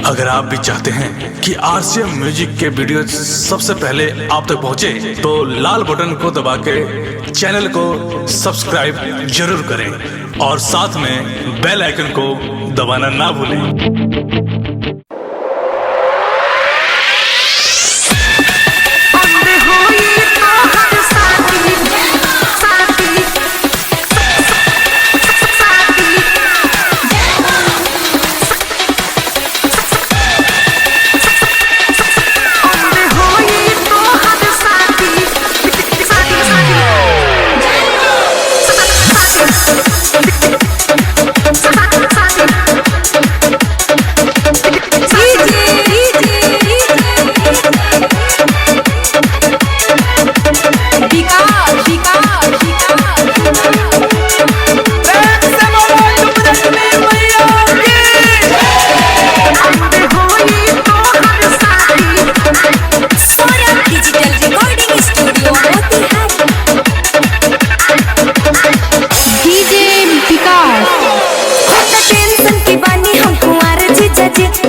अगर आप भी चाहते हैं कि आरसीएम म्यूजिक के वीडियो सबसे पहले आप तक पहुंचे, तो लाल बटन को दबा के चैनल को सब्सक्राइब जरूर करें और साथ में बेल आइकन को दबाना ना भूलें।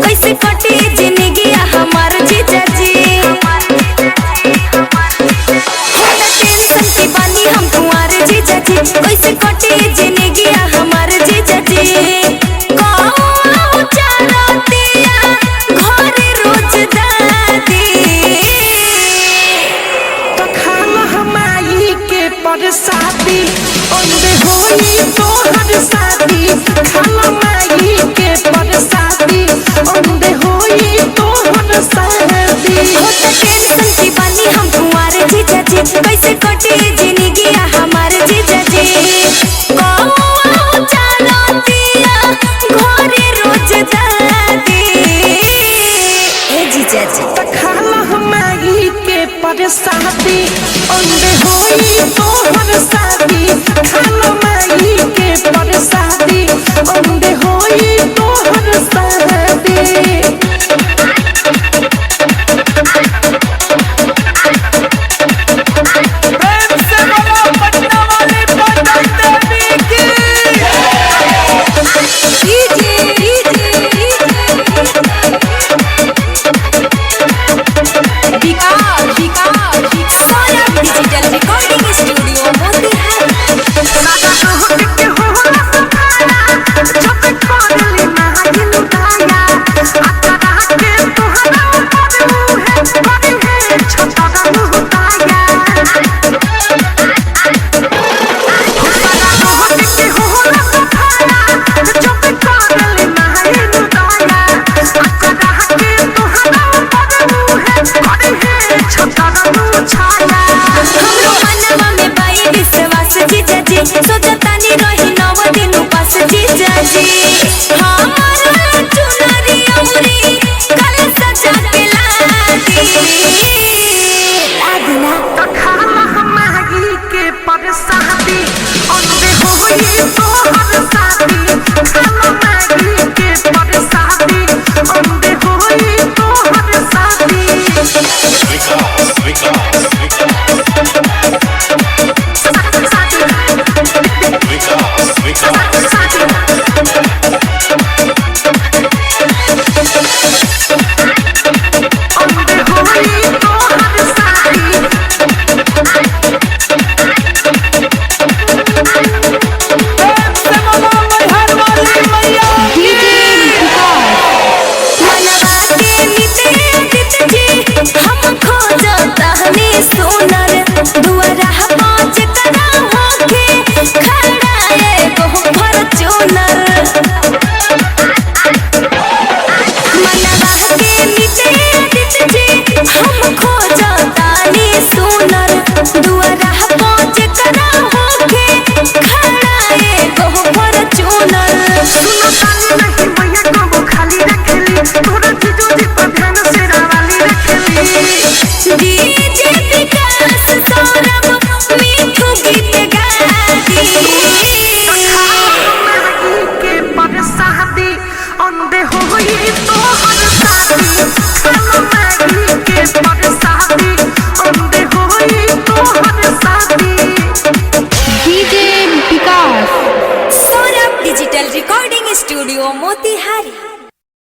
कैसे कटी जिंदगी हमार जीजा जी, टेंशन की बानी हम कुंवार जीजा जी, कैसे कटी जिंदगी हमार जीजा जी। घर रोज दादी तो खाना हमारी के परसादी अंधे होई तोहर शादी, खाना माई के परसादी अंधे होई तोहर शादी। टेंशन की बानी हम कुंवार जीजा जी, कैसे कटी जिंदगी हमार जीजा जी। घर रोज दादी ए जीजा जी, तो खाना हमारी के परसादी अंधे होई तोहर शादी, खाना माई के परसादी अंधे होई तोहर शादी।